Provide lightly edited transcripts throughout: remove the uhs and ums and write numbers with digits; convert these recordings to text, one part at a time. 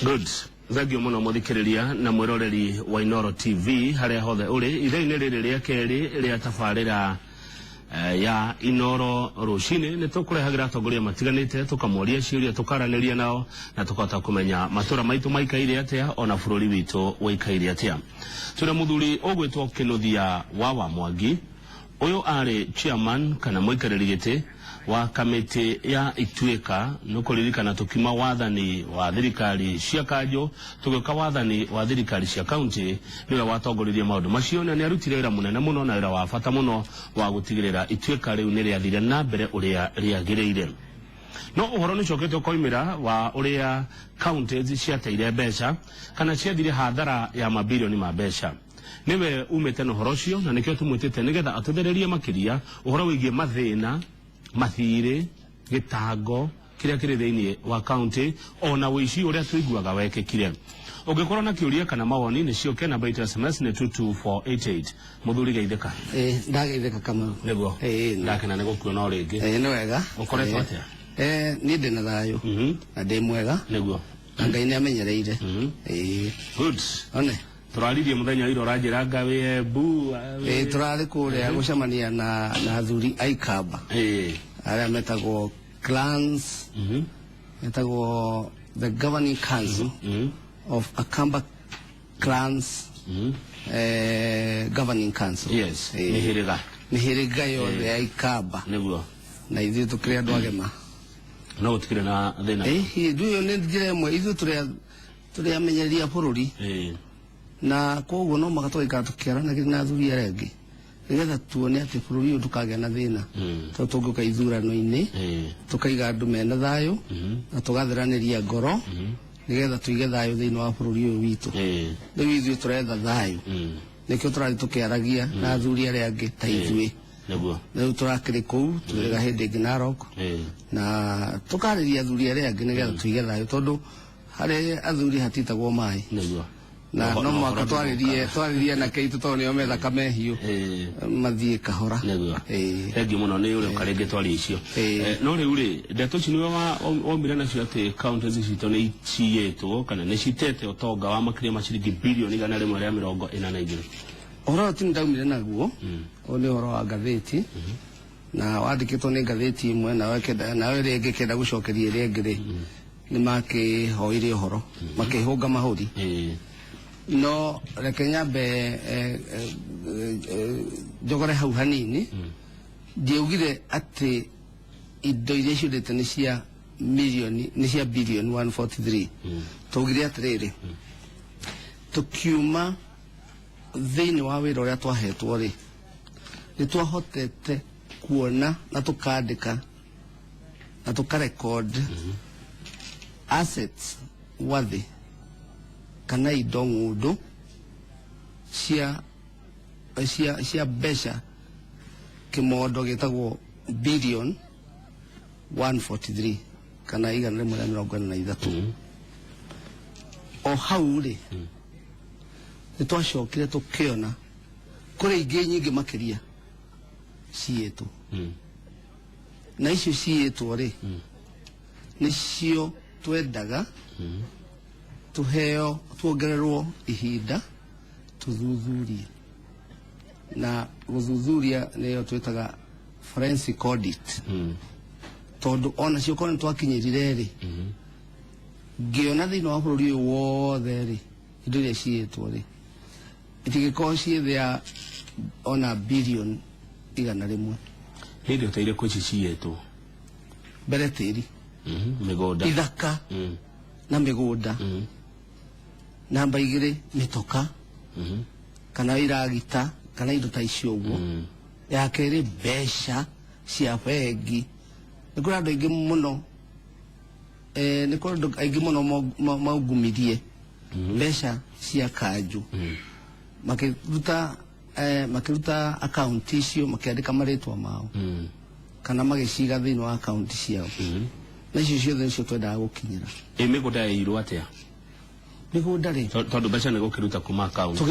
Good. Thank you mũno mũthikĩrĩria na mwĩroreri wa Inooro TV harĩa hothe ũrĩ. Ithaa-inĩ rĩrĩ rĩa kerĩ rĩa tabarĩra ya Inooro rũcinĩ nĩ tũkũrehagĩra atongoria matiganĩte, tũkamoria ciũria, tũkaranĩria nao na tũkahota kũmenya matũra maitũ maikaire atĩa ona bũrũri witũ ũikaire atĩa. Twĩna mũthuri ũgwĩtwo Kĩnuthia wa Mwangi. Ũyũ arĩ chairman kana mũikarĩri gĩtĩ wa kamĩtĩ ya Ituĩka. Nĩ kũririkana tũkiuma wathani wa thirikari cia kanjũ tũgĩũka wathani wa thirikari cia kaunti, nĩwe watongoririe maũndũ macio na nĩ arutire wĩra mũnene mũno na wĩra wa bata mũno wa gũtigĩrĩra Ituĩka rĩu nĩ rĩathire na mbere ũrĩa rĩagĩrĩire. No ũhoro nĩ ũcokete ũkoimĩra wa ũrĩa counties ciateire mbeca kana ciathire hathara ya mabirioni ma mbeca. Nĩwe umĩte na ũhoro ũcio na nĩkĩo tũmwĩtĩte nĩgetha atũthererie makĩria ũhoro wĩgiĩ mathĩna, mathirĩ, gĩtango kĩrĩa kĩrĩ thĩinĩ wa kaunti ona ũici ũrĩa tũiguaga wekĩkire. Ũngĩkorwo na kĩũria kana mawoni nĩ ciũke, namba itũ ya SMS nĩ 22488. Mũthuri, geithĩka. Ĩĩ, ndageithĩka, Kamau. Nĩguo. Ĩĩ. Ndakena nĩ gũkuona o rĩngĩ. Ĩĩ, nĩ wega. Ũkoretwo atĩa? Niĩ ndĩ na thayũ na ndĩ mwega na Ngai nĩ amenyereire. Ĩĩ. Good. One. Tũraririe mũthenya ira, ũranjĩra nga wĩ Embu. Ĩĩ, tũrarĩ kũrĩa gũcemania na athuri a Ikamba arĩa metagwo clans, metagwo the governing council of Akamba clans, governing council. Ĩĩ. Mĩhĩrĩga. Mĩhĩrĩga yothe ya Ikamba. Na ithuĩ tũkĩrĩ andũ agema. No gũtikĩrĩ na thĩna. Ĩĩ, ndũyũ nĩ njĩra ĩmwe ithuĩ tũrĩ amenyeria bũrũri na koguo no mũhaka tũgaikara tũkĩaranagĩria na athuri arĩa angĩ nĩgetha tuone atĩ bũrũri ũyũ ndũkagĩa na thĩna, tondũ tũngĩũka ithurano-inĩ tũkaiga andũ mena thayũ na tũgatheranĩria ngoro nĩgetha tũige thayũ thĩinĩ wa bũrũri ũyũ witũ. Rĩu ithuĩ tũretha thayũ, nĩkĩo tũrathiĩ tũkĩaragia na athuri arĩa angĩ ta ithuĩ. Rĩu tũrakĩrĩ kũu twĩrĩga hĩndĩ ĩngĩ Narok na tũkarĩria athuri arĩa angĩ nĩgetha tũige thayũ, tondũ harĩ athuri hatitagwo maĩ. Na no mũhaka twarĩrie anake aitũ, tondũ nĩo me thakame hiũ, mathiĩ kahora. Ĩĩ. Thengiũ mũno nĩ ũrĩa ũka rĩngĩ twaria icio. No rĩu rĩ, ndeto ici nĩwe waumire nacio atĩ kaunti citũ nĩ ciyĩtwo kana nĩ citete ũtonga wa makĩria ma ciringi birioni 142. Ũhoro ũyũ ti ndaumire naguo, ũyũ nĩ ũhoro wa ngathĩti na wandĩkĩtwo nĩ ngathĩti ĩmwe, nawe nawe ĩrĩa ĩngĩ ĩkĩenda gũcokeria ĩrĩa ĩngĩ rĩ, nĩ makĩhoire ũhoro makĩhũnga mahũri. No reke nyambe njogore hau hanini. Ndiaugire atĩ indo iria ciũrĩte nĩ cia milioni, nĩ cia bilioni 143. Twaugire atĩrĩrĩ, tũkiuma thĩinĩ wa wĩra ũrĩa twahetwo rĩ, nĩ twahotete kuona na tũkandĩka na tũkarecord assets worthy kana indo ng'ũndũ cia mbeca kĩmondo gĩtagwo billion 143 kana 143. O hau rĩ, nĩ twacokire tũkĩona kũrĩ ingĩ nyingĩ makĩria ciyĩtwo, na icio ciyĩtwo rĩ, nĩcio twendaga tuheo, tuongererwo ihinda tuthuthurie, na gũthuthuria nĩyo twĩtaga forensic audit, tondũ onacio korwo nĩ twakinyĩrire rĩ, ngĩona thĩinĩ wa bũrũri ũyũ wothe rĩ, indo iria ciyĩtwo rĩ, itingĩkorwo ciĩ thĩ ya ona bilioni 100. Nĩ indo ta irĩkũ ici ciyĩtwo? Mbere tĩri. Mĩgũnda. Ithaka na mĩgũnda. Namba 2 mĩtoka kana iragita kana indo ta icio ũguo. Ya kerĩ mbeca cia bengi. Nĩ kũrĩ andũ aingĩ mũno, nĩ kũrĩ andũ aingĩ mũno maungumirie mbeca cia kanjũ, makĩruta akaunti icio, makĩandĩka marĩtwa mao kana magĩciga thĩinĩ wa akaunti ciao, na icio ciothe nĩcio twendaga gũkinyĩra. Ĩ mĩgũnda yairwo atĩa? Mĩgũnda rĩ, Tondũ mbeca nĩ gũkĩruta kuma akaunti.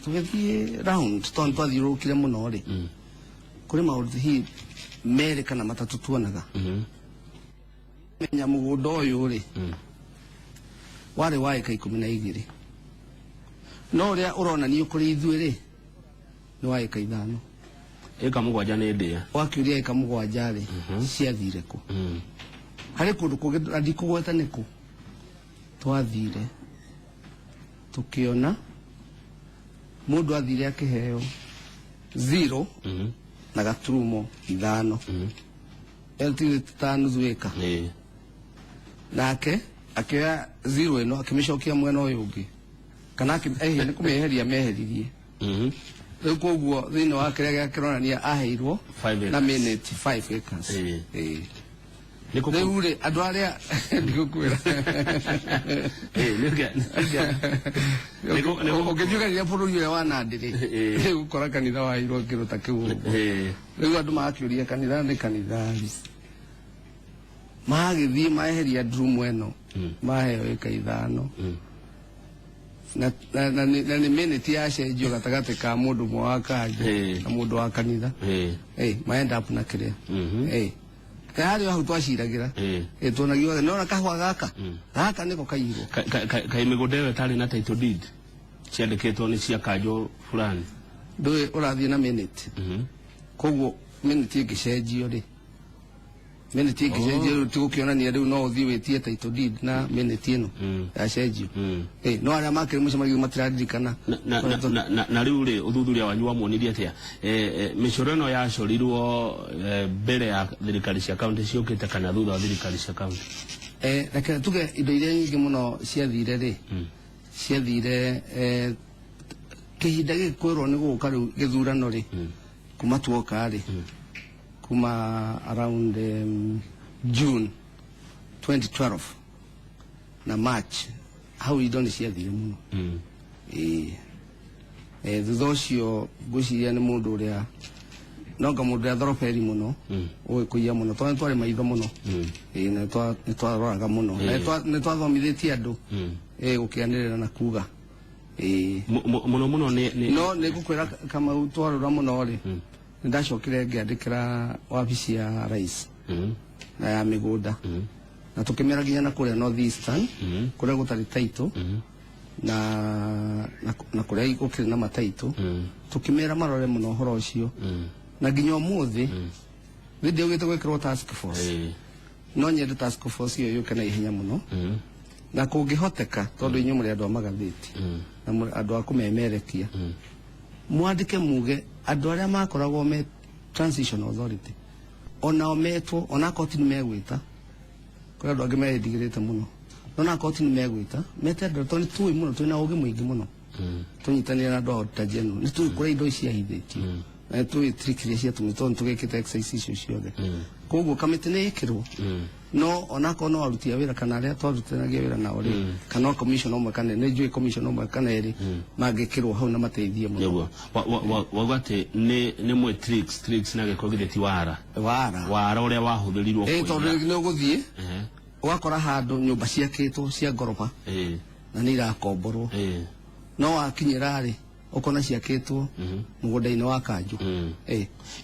Tũgĩthiĩ round, tondũ twathiũrũrũkire mũno rĩ, kũrĩ maũndũ hihi merĩ kana matatũ tuonaga. Menya mũgũnda ũyũ rĩ, Warĩ wa ĩka 12. No ũrĩa ũronanio kũrĩ ithuĩ rĩ nĩ wa ĩka 5. Ĩka 7 nĩ ndĩa. Wakĩũria ĩka 7 rĩ ciathire kũ? Harĩ kũndũ kũngĩ na ndikũgweta nĩ kũ twathire tukiona mundu athire akiheo 0 na gaturumo 5. Ĩyo ta nuthu ĩka. Nake akioya 0 ĩno akĩmĩcokia mwena ũyũ ũngĩ kana nĩ kũmĩeheria meheririe. Rĩu koguo thĩinĩ wa kĩrĩa gĩakĩronania aheirwo na minute 5 acres. Rĩu rĩ andũ arĩa ndigũkwĩra. Ũngĩnjugarĩria bũrũri ũrĩa wa Nandi rĩ rĩu ũkora kanitha waheirwo kĩndũ ta kĩu ũguo. Rĩu andũ magakĩũria kanitha nĩ kanitha rĩ. Magĩthiĩ maeheria drumu ĩno maheo ĩka 5. Na nĩ minute yacenjio gatagatĩ ka mũndũ ũmwe wa kanjũ na mũndũ wa kanitha. Maenda up na kĩrĩa. Harĩ hau twaciragira. Tuonagiwa nona kahũa gaka. Gaka nĩko kaiyirwo. Kaĩ mĩgũnda ĩyo ĩtarĩ na title deed ciandĩkĩtwo nĩ cia kanjũ fulani. Ndũĩ ũrathiĩ na minute. Koguo minute ĩngĩcenjio rĩ. Minute ĩngĩcenjio rĩu tigũkĩonania rĩu no ũthiĩ wĩtie title deed na minute ĩno yacenjio. No arĩa makĩrĩ mũcemanio matiraririkana. Na rĩu rĩ ũthuthuria wanyu wamuonirie atĩa? Mĩcoro ĩno yacorirwo mbere ya thirikari cia kaunti ciũkĩte kana thutha wa thirikari cia kaunti? Reke tuge indo iria nyingĩ mũno ciathire rĩ ciathire kĩhinda gĩkĩ kwĩrwo nĩ gũka rĩu gĩthurano rĩ kuma tuoka rĩ kuma around June 2012 na March hau indo nĩ ciathire mũno. Thutha ũcio ngwĩciria nĩ mũndũ ũrĩa nonga mũndũ ũrĩa thoroberi mũno ũĩ kũiya mũno tondũ nĩ twarĩ maitho mũno. Nĩ twaroraga mũno nĩ twathomithĩtie andũ gũkĩanĩrĩra na kuga. Mũno mũno nĩ no nĩ ngũkwĩra Kamau twarora mũno rĩ ndacokire ngĩandĩkĩra wabici ya rais na ya mĩgũnda na tũkĩmera nginya na kũrĩa North Eastern kũrĩa gũtarĩ title na kũrĩa gũkĩrĩ na mataitũ tũkĩmera marore mũno ũhoro ũcio na nginya ũmũthĩ nĩ ndĩũgĩte gwĩkĩrwo task force no nyende task force ĩyo yũke na ihenya mũno na kũngĩhoteka tondũ inyuĩ mũrĩ andũ a magathĩti na andũ a kũmemerekia mwandĩke muge andũ arĩa makoragwo me transition authority onao metwo ona koti nĩ megwĩta kũrĩ andũ angĩ meĩndigĩrĩte mũno no na koti nĩ megwĩta mete andũ tondũ nĩ tũĩ mũno twĩna ũgĩ mũingĩ mũno tũnyitanĩre na andũ a Auditor General nĩ tũĩ kũrĩa indo ici ciahithĩtio na nĩ tũĩ trick iria ciatũmĩtwo tondũ nĩ tũgĩkĩte exercise icio ciothe koguo kamĩtĩ nĩ ĩkĩrwo no onakorwo no aruti a wĩra kana arĩa twarutithanagia wĩra nao rĩ kana commission ũmwe kana nĩ njũĩ commission ũmwe kana erĩ mangĩkĩrwo hau na mateithie mũno. Nĩguo wauga atĩ nĩ mwe tricks na gĩko githĩ ti wara wara ũrĩa wahũthĩrirwo tondũ nĩ ũgũthiĩ ũgakora handũ nyũmba ciakĩtwo cia ngoroba na nĩ irakomborwo no wakinyĩra rĩ ũkona ciakĩtwo mũgũnda-inĩ wa kanjũ.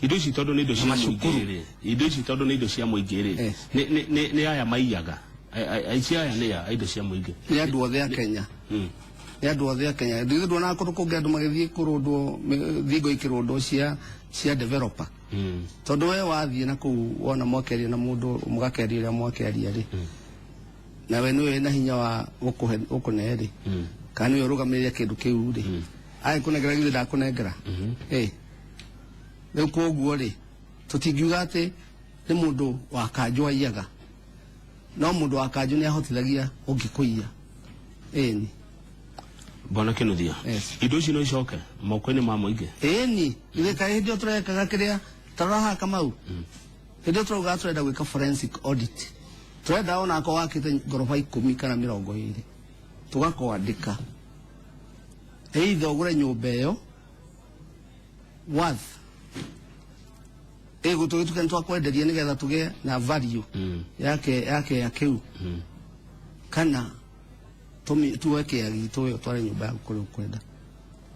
Indo ici tondũ nĩ indo cia mũingĩ rĩ indo ici tondũ nĩ indo cia mũingĩ rĩ nĩ aya maiyaga aici aya nĩ a indo cia mũingĩ nĩ andũ othe a Kenya nĩ andũ othe a Kenya ithuĩ nduonaga kũndũ kũngĩ andũ magĩthiĩ kũrũndwo thingo ikĩrũndwo cia developer tondũ we wathiĩ na kũu wona mwakĩaria na mũndũ mũgakĩaria ũrĩa mwakĩaria rĩ nawe nĩwe wĩna hinya wa gũkũne rĩ kana nĩwe ũrũgamĩrĩre kĩndũ kĩu rĩ agĩkũnengera githĩ ndakũnengera. Rĩu koguo rĩ tũtingiuga atĩ nĩ mũndũ wa kanjũ aiyaga no mũndũ wa kanjũ nĩ ahotithagia ũngĩ kũiya. Ĩni Bwana Kinuthia, indo ici no icoke moko-inĩ ma mũingĩ? Ĩni ithuĩ kaĩ hĩndĩ ĩyo tũrekaga kĩrĩa tarora haha Kamau hĩndĩ ĩyo tũraugaga tũrenda gwĩka forensic audit tũrenda onakorwo wakĩte ngoroba 10 kana 20 tũgakwandĩka either ũgũre nyũmba ĩyo worth ĩgũtũgĩtuke nĩ twakwenderia nĩgetha tũgĩe na value yake ya kĩu kana tuoe kĩa gitũ we ũtware nyũmba yaku kũrĩa ũkwenda.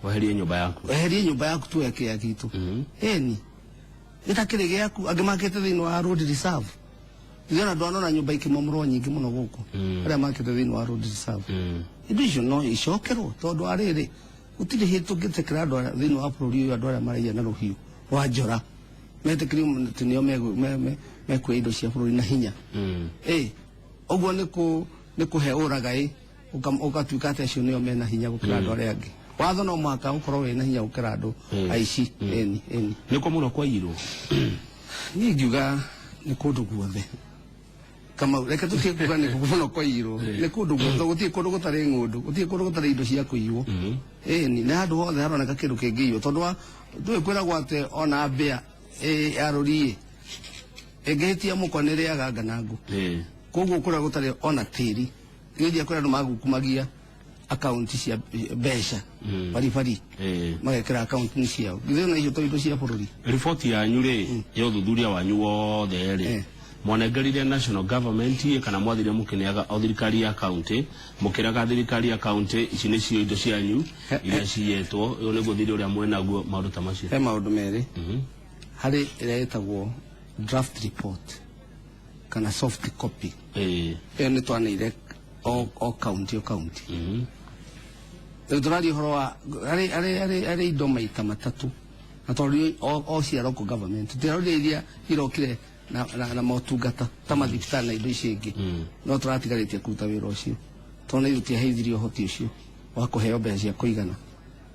Weherie nyũmba yaku. Weherie nyũmba yaku tuoe kĩa gitũ. Ĩni gĩtakĩrĩ gĩaku angĩ makĩte thĩinĩ wa road reserve Ithuĩ ndwanona nyũmba ikĩmomorwo nyingĩ mũno gũkũ arĩa makĩte thĩinĩ wa road reserve. Indo icio no icokerwo tondũ arĩrĩ gũtirĩ hĩndĩ tũngĩtĩkĩra andũ arĩa thĩinĩ wa bũrũri ũyũ andũ arĩa maraiya na rũhiũ rwa njora metĩkĩrio atĩ nĩo mekuoya indo cia bũrũri na hinya. Ũguo nĩ kũhe ũragaĩ ũgatuĩka atĩ acio nĩo mena hinya gũkĩra andũ arĩa angĩ. Watho no mũhaka ũkorwo wĩna hinya gũkĩra andũ aici. Ĩni ĩni. Nĩ kũ mũno kwaiyirwo? Niĩ ingiuga nĩ kũndũ guothe. Kamau, reke tũtige kuga nĩ kũ mũno kwaiyirwo. Nĩ kũndũ guothe, gũtirĩ kũndũ gũtarĩ ng'ũndũ, gũtirĩ kũndũ gũtarĩ indo cia kũiywo. Ĩni, nĩ handũ hothe haroneka kĩndũ kĩngĩiywo tondũ wa ndũĩ kwĩragwo atĩ ona mbĩa ya rũriĩ ĩngĩhĩtia mũkwa nĩ ĩrĩaga nganangũ. Koguo kũrĩa gũtarĩ ona tĩri gĩthiĩ kũrĩa andũ magukumagia akaunti cia mbeca baribari magekĩra akaunti ciao. Githĩ ona icio to indo cia bũrũri. Riboti yanyu rĩ ya ũthuthuria wanyu wothe rĩ mwanengerire national government kana mwathire mũkĩneaga o thirikari ya county, mũkĩraga thirikari ya county ici nĩcio indo cianyu iria ciyetwo, ũyũ nĩguo thirĩ ũrĩa mwenaguo, maũndũ ta macio? He maũndũ merĩ. Harĩ ĩrĩa ĩtagwo draft report kana soft copy. Ĩyo nĩ twaneire o county o county. Rĩu tũraria ũhoro wa harĩ indo maita matatũ na tondũ o cia local government tũtirarora iria irokire na motungata ta mathibitarĩ na indo icio ingĩ, no tũratigarĩtie kũruta wĩra ũcio tondũ nĩ ithuĩ tũtiaheithirio ũhoti ũcio wa kũheo mbeca cia kũigana,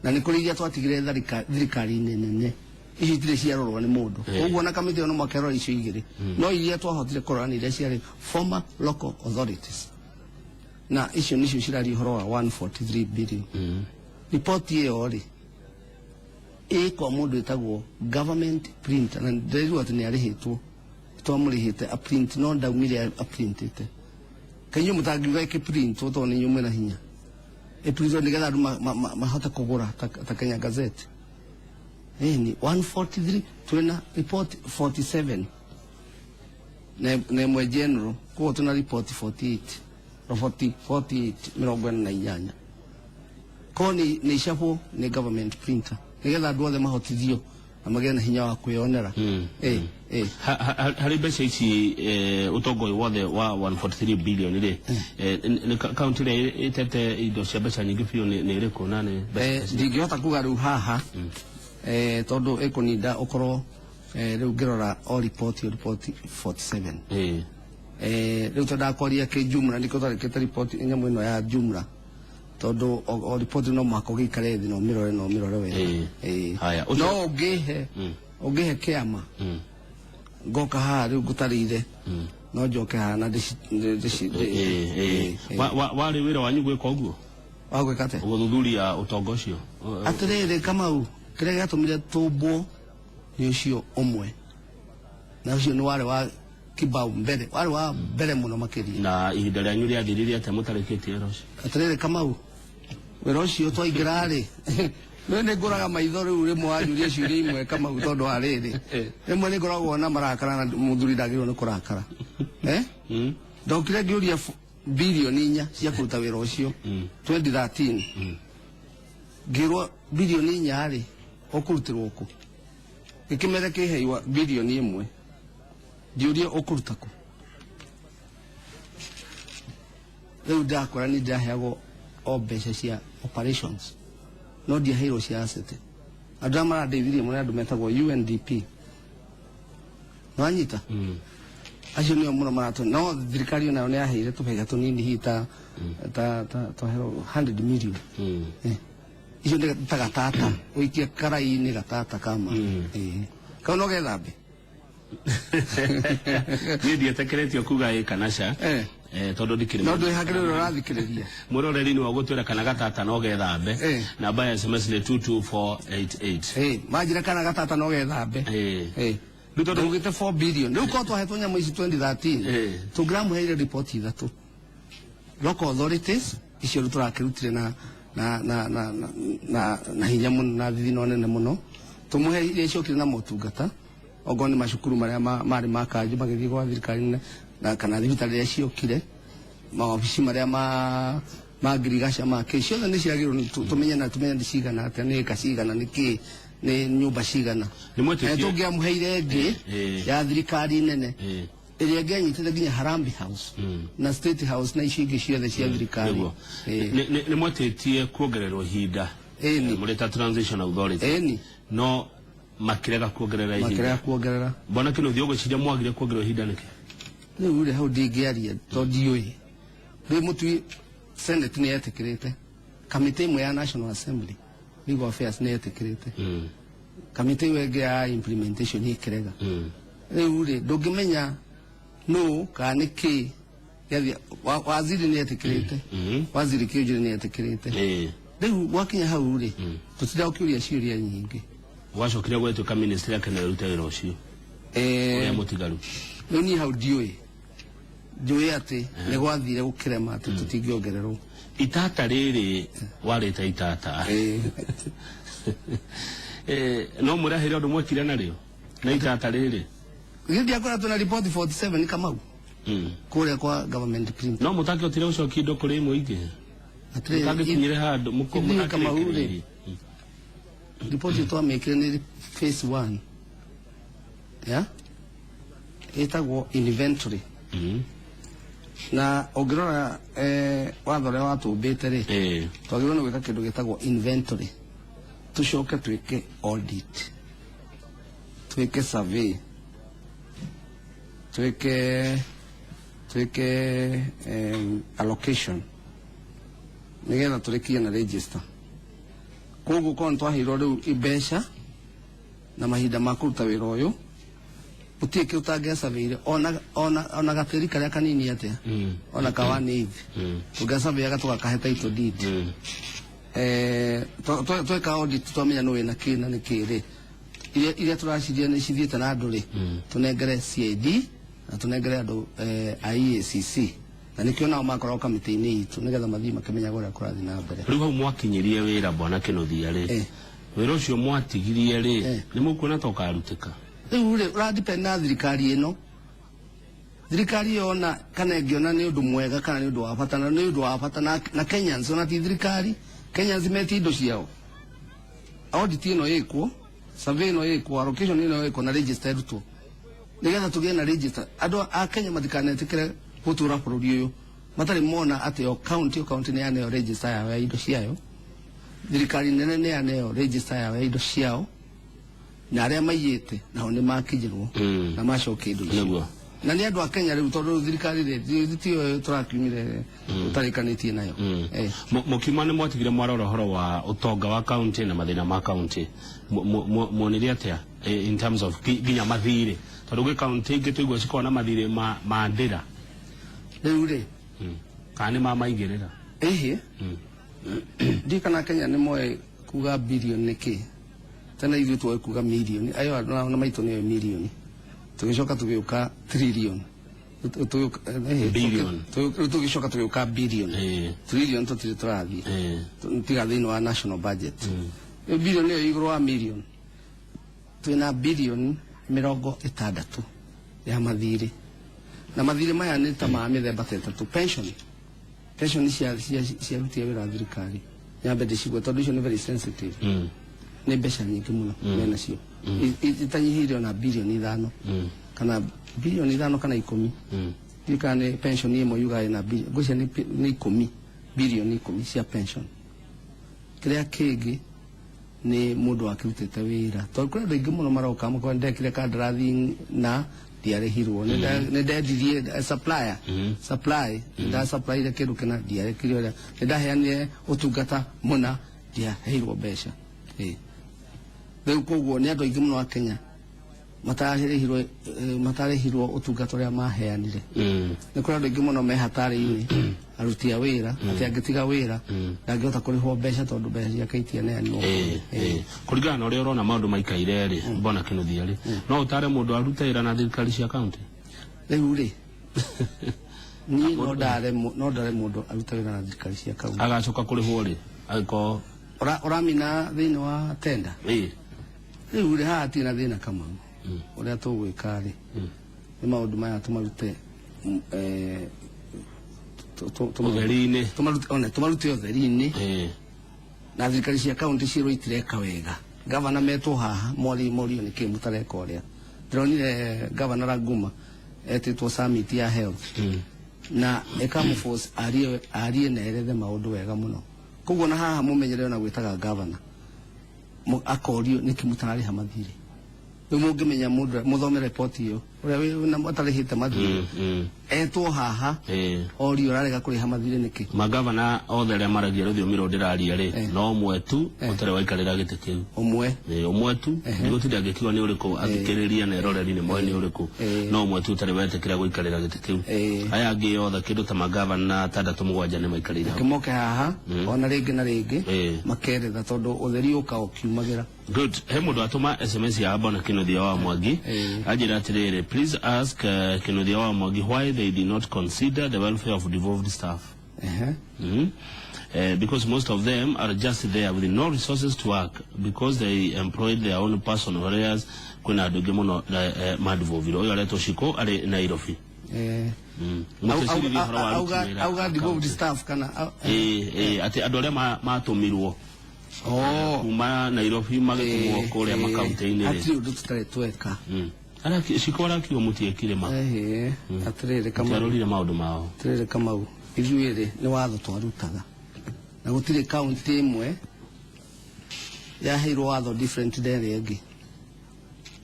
na nĩ kũrĩ iria twatigire thirikari-inĩ nene icio itirĩ ciarorwo nĩ mũndũ. Koguo na kamĩtĩ ĩyo no mũhaka ĩrore icio igĩrĩ, no iria twahotire kũrora nĩ iria ciarĩ former local authorities, na icio nicio ciraria ũhoro wa 143 billion. Riboti ĩyo rĩ ĩ kwa mũndũ ĩtagwo government printer, na ndĩraigua atĩ nĩ arĩhĩtwo, twamũrĩhĩte a print no ndaumire aprintĩte. Kaĩ inyuĩ mũtangiuga ĩkĩprintwo tondũ nĩ inyuĩ mwĩna hinya ĩprintwo nĩgetha andũ mahote kũgũra ta Kenya Gazette. Ĩni 143 twĩna report 47 na ĩmwe general, koguo twĩna report 48 48 48. Korwo nĩ icabwo nĩ government printer nĩgetha andũ othe mahotithio na magĩe na hinya wa kwĩyonera. Harĩ mbeca ici ũtonga ũyũ wothe wa 143 billion rĩ, nĩ county ĩrĩa ĩtete indo cia mbeca nyingĩ biũ nĩ ĩrĩkũ na nĩ mbeca? Ndingĩhota kuga rĩu haha tondũ ĩkũninda ũkorwo rĩu ngĩrora o report o report 47. Rĩu twendaga kwaria kĩjumla nĩkĩo twarĩkĩte report nyamũ ĩno ya jumla tondũ o report no mũhaka ũgĩikare thĩ na ũmĩrore na ũmĩrore wega. Haya, No ũngĩhe ũngĩhe kĩama ngoka haha rĩu ngũtarĩire no njoke haha na Warĩ wĩra wanyu gwĩka ũguo? Wa gwĩka atĩa? Gũthuthuria ũtonga ũcio. Atĩrĩrĩ Kamau, kĩrĩa gĩatũmire tũmbwo nĩ ũcio ũmwe, na ũcio nĩ warĩ wa kibao mbere, warĩ wa mbere mũno makĩria. Na ihinda rĩanyu rĩathirire atĩa mũtarĩkĩtie wĩra ũcio? Atĩrĩrĩ Kamau, wĩra ũcio twaingĩra rĩ, nĩ nĩ ngũraga maitho rĩu rĩmwe wanjũria ciũria imwe Kamau tondũ wa rĩrĩ rĩmwe nĩ ngoragwo na marakara na mũthuri ndagĩrĩirwo nĩ kũrakara. Ndokire ngĩũria bilioni 4 cia kũruta wĩra ũcio 2013. Ngĩrwo bilioni 4 rĩ ũkũrutĩrwo kũ? Gĩkĩmere kĩheiwa bilioni 1. Ndiũrie ũkũruta kũ? Rĩu ndakora nĩ ndĩraheagwo o mbeca cia operations no ndiaheirwo cia asset. Andũ arĩa marandeithirie mũno nĩ andũ metagwo UNDP. Nĩwanyita? Acio nĩo mũno maratũ, no thirikari onayo nĩ yaheire tũbeca tũnini hihi ta twaherwo 100 million. Icio nĩ ta gatata, ũikie karai-inĩ gatata kama. Kau no gethambe. Niĩ ndietĩkĩrĩtio kuga ĩ kana ca. Tondũ ndikĩrĩ No ndwĩ hakĩrĩ ũrĩa ũrathikĩrĩria. Mwĩroreri nĩ wa gũtwĩra kana gatata no gethambe. Namba ya SMS nĩ 22488. Manjĩra kana gatata no gethambe. Rĩu tondũ Ndugĩte 4 billion. Rĩu korwo twahetwo nyamũ ici 2013, tũngĩramũheire riboti ithatũ. Local authorities icio rĩu tũrakĩrutire na hinya mũno na thithino nene mũno. Tũmũhe iria iciokire na motungata, okorwo nĩ macukuru marĩa marĩ ma kanjũ magĩthiĩ gwa thirikari nene, na kana thibitarĩ iria ciokire, mawabici marĩa ma ngirigaca ma kĩ, ciothe nĩ ciagĩrĩirwo nĩ tũmenye na tũmenye nĩ cigana atĩa, nĩ ĩka cigana, nĩ kĩ, nĩ nyũmba cigana. Nĩ mwetĩtie- Tũngĩamũheire ĩngĩ ya thirikari nene. Ĩrĩa ĩngĩanyitĩte nginya Harambee House na State House na icio ingĩ ciothe cia thirikari. Nĩguo. Ĩĩ. Nĩ mwetĩtie kuongererwo ihinda Ĩni. mũrĩ ta Transition Authority, Ĩni. no makĩrega kuongerera Makĩrega ihinda. kuongerera. Bwana Kinuthia, ũgwĩciria mwagire kuongererwo ihinda nĩkĩ? Rĩu rĩ, hau ndingĩaria tondũ ndiũĩ. Rĩu mũtui Senate nĩ yetĩkĩrĩte, kamĩtĩ ĩmwe ya National Assembly Legal Affairs nĩ yetĩkĩrĩte, kamĩtĩ ĩyo ĩngĩ ya implementation ĩkĩrega. Rĩu rĩ, ndũngĩmenya nũ kana nĩ kĩ gĩathiĩ. Waziri nĩ etĩkĩrĩte, waziri Kĩũnjũrĩ nĩ etĩkĩrĩte. Rĩu gwakinya hau rĩ, tũtinda gũkĩũria ciũria nyingĩ. Gwacokire gwetwĩka ministry yake nayo ĩrute wĩra ũcio ũrĩa mũtigaru. Rĩu niĩ hau ndiũĩ, njũĩ atĩ nĩ gwathire gũkĩrema atĩ tũtingĩongererwo. Itata rĩrĩ warĩta itata. No mũrahĩre ũndũ mwekire narĩo na itata rĩrĩ. Githĩ ndiakoretwo na report 47, Kamau, kũrĩa kwa government print? No mũtakĩhotire gũcokia indo kũrĩ mũingĩ? Atĩrĩrĩ, mũtangĩkinyire handũ ithuĩ, Kamau rĩ, mũtakĩrĩkĩrĩirie. Report ĩyo twamĩkire nĩ phase 1 ya ĩtagwo inventory. Na ũngĩrora watho ũrĩa watũmbĩte rĩ, twagĩrĩirwo nĩ gwĩka kĩndũ gĩtagwo inventory, tũcoke twĩke audit, twĩke survey, twĩke allocation, nĩgetha tũrĩkie na register. Koguo korwo nĩtwaheirwo rĩu mbeca na mahinda ma kũruta wĩra ũyũ, gũtirĩ kĩndũ tangĩacabeire, ona gatĩri karĩa kanini atĩa, ona ka one eighth, tũngĩacabeaga tũgakahe title deed. Tweka audit, twamenya nũ wĩna kĩ na nĩ kĩ rĩ, iria tũraciria nĩ cithiĩte na andũ rĩ, tũnengere CID na tũnengere andũ a EACC, na nĩkĩo nao makoragwo kamĩtĩ-inĩ itũ, nĩgetha mathiĩ makĩmenyaga ũrĩa kũrathiĩ na mbere. Rĩu hau mwakinyirie wĩra, bwana Kĩnuthia rĩ, wĩra ũcio mwatigirie rĩ, nĩ mũkuona ta ũkarutĩka? Rĩu rĩ, ũradepend na thirikari ĩno. Thirikari yona kana ĩngĩona nĩ ũndũ mwega kana nĩ ũndũ wa bata, na nĩ ũndũ wa bata na Kenyans, ona ti thirikari, Kenyans metie indo ciao, audit ĩno ĩkwo, survey ĩno ĩkwo, allocation ĩno ĩkwo, na register ĩrutwo, nĩgetha tũgĩe na register. Andũ a Kenya matikanetĩkĩre gũtũra bũrũri ũyũ matarĩ mona atĩ o county nĩ yaneo register yao ya indo ciayo, thirikari nene nĩ yaneo register yao ya indo ciao, na arĩa maiyĩte nao nĩ makinyĩrwo na macokia indo icio. Na nĩ andũ a Kenya rĩu, tondũ thirikari rĩ, tiyo tũrakiumire tũtarĩkanĩtie nayo. Mũkiuma nĩ mwatigire mwarora ũhoro wa ũtonga wa county na mathĩna ma county. Muonire atĩa in terms of nginya mathirĩ, tondũ gwĩ county ingĩ tũigua cikoragwo na mathirĩ ma ndĩra? Rĩu rĩ, Kana nĩ ma maigĩrĩra? Ĩhĩ, ndiũ kana Kenya nĩ moĩ kuga billion nĩ kĩ. Tene ithuĩ twoĩ kuga mirioni, ayo na maitũ nĩyo mirioni, tũgĩcoka tũgĩũka trillion. Billion. Rĩu tũgĩcoka tũgĩũka billion. Trillion tũtirĩ tũrathiĩ, tiga thĩinĩ wa national budget. Rĩu billion nĩyo igũrũ wa million. Twĩna bilioni 60 ya mathirĩ, na mathirĩ maya nĩ ta ma mĩthemba ta ĩtatũ. Pension cia aruti a wĩra a thirikari, nyambe ndĩcigue tondũ icio nĩ very sensitive. Nĩ mbeca nyingĩ mũno menacio, itanyihĩire ona bilioni 5 kana bilioni 5 kana 10. Ndiũĩ kana nĩ pension ĩmwe yugaga ĩna ngwĩciria nĩ 10, bilioni 10 cia pension. Kĩrĩa kĩngĩ nĩ mũndũ wakĩrutĩte wĩra, tondũ kũrĩ andũ aingĩ mũno maroka makoga ndekire kandarathi na ndiarĩhirwo, nĩ ndendirie supplier, supply, nĩ ndasupplyire kĩndũ kĩna ndiarĩkire, ũrĩa nĩ ndaheanire ũtungata mũna ndiaheirwo mbeca. Rĩu koguo nĩ andũ aingĩ mũno a Kenya matarĩhirwo ũtungata ũrĩa maheanire. Nĩ kũrĩ andũ aingĩ mũno me hatarĩ-inĩ, aruti a wĩra, atĩ angĩtiga wĩra ndangĩhota kũrĩhwo mbeca tondũ mbeca ciake itianeanirwo. Kũringana na ũrĩa ũrona maũndũ maikaire rĩ, mbona Kĩnuthia rĩ, no ũtare mũndũ arute wĩra na thirikari cia county? Rĩu rĩ, niĩ no ndare mũndũ arute wĩra na thirikari cia kaunti. Agacoka kũrĩhwo rĩ, angĩkorwo Ũramina thĩinĩ wa tenda? Rĩu rĩ, haha hatirĩ na thĩna, Kamau. Ũrĩa tũgwĩka rĩ, nĩ maũndũ maya tũmarute ũtheri-inĩ. Tũmarute, one tũmarute ũtheri-inĩ. Na thirikari cia kaunti ciĩrwo itireka wega. Gavana metwo haha mori morio nĩkĩ mũtareka ũrĩa. Ndĩronire gavana Ranguma Etĩtwo summit ya health na ĩkamũforce arie na erethe maũndũ wega mũno. Koguo na haha mũmenyere ona gwĩtaga governor akorio nĩkĩ mũtararĩha mathirĩ. Rĩu mũngĩmenya mũndũ mũthome report ĩyo ũrĩa wĩ na atarĩhĩte mathirĩ etwo haha orio ũrarega kũrĩha mathirĩ nĩkĩ. Magavana othe arĩa maragia rũthiomi rũrũ ndĩraria rĩ, no ũmwe tu ũtarĩ waikarĩra gĩtĩ kĩu. Ũmwe. Ũmwe tu, ndigũtinda ngĩkiuga nĩ ũrĩkũ, athikĩrĩria na eroreri nĩ moĩ nĩ ũrĩkũ, no ũmwe tu ũtarĩ wetĩkĩra gũikarĩra gĩtĩ kĩu. Aya angĩ othe kĩndũ ta magavana 6 7 nĩ maikarĩire hau. Kĩmoke haha ona rĩngĩ na rĩngĩ makeretha tondũ ũtheri ũka ũkiumagĩra. Good. He mũndũ atũma SMS ya Bwana Kinuthia wa Mwangi. Anjĩra atĩrĩrĩ, please ask Kinuthia wa Mwangi why they did not consider the welfare of devolved staff. Because most of them are just there with no resources to work because they employed their own personal whereas kwĩna andũ aingĩ mũno madevolvirwo. Ũyũ aretwo Shiko arĩ Nairobi. Mũtĩciririe ũhoro wa aruti wĩra Auga a devolved county. staff kana Atĩ andũ arĩa matũmirwo kuma Nairobi magĩtũmwo kũrĩa makaunti-inĩ rĩ. Hatirĩ ũndũ tũtarĩ tweka. Shiko arakiuga mũtiekire ma. Atĩrĩrĩ Kamau. Mũtiarorire maũndũ mao. Atĩrĩrĩ Kamau, ithuĩ rĩ nĩ watho twarutaga. Na gũtirĩ kaunti ĩmwe yaheirwo watho different na ĩrĩa ĩngĩ.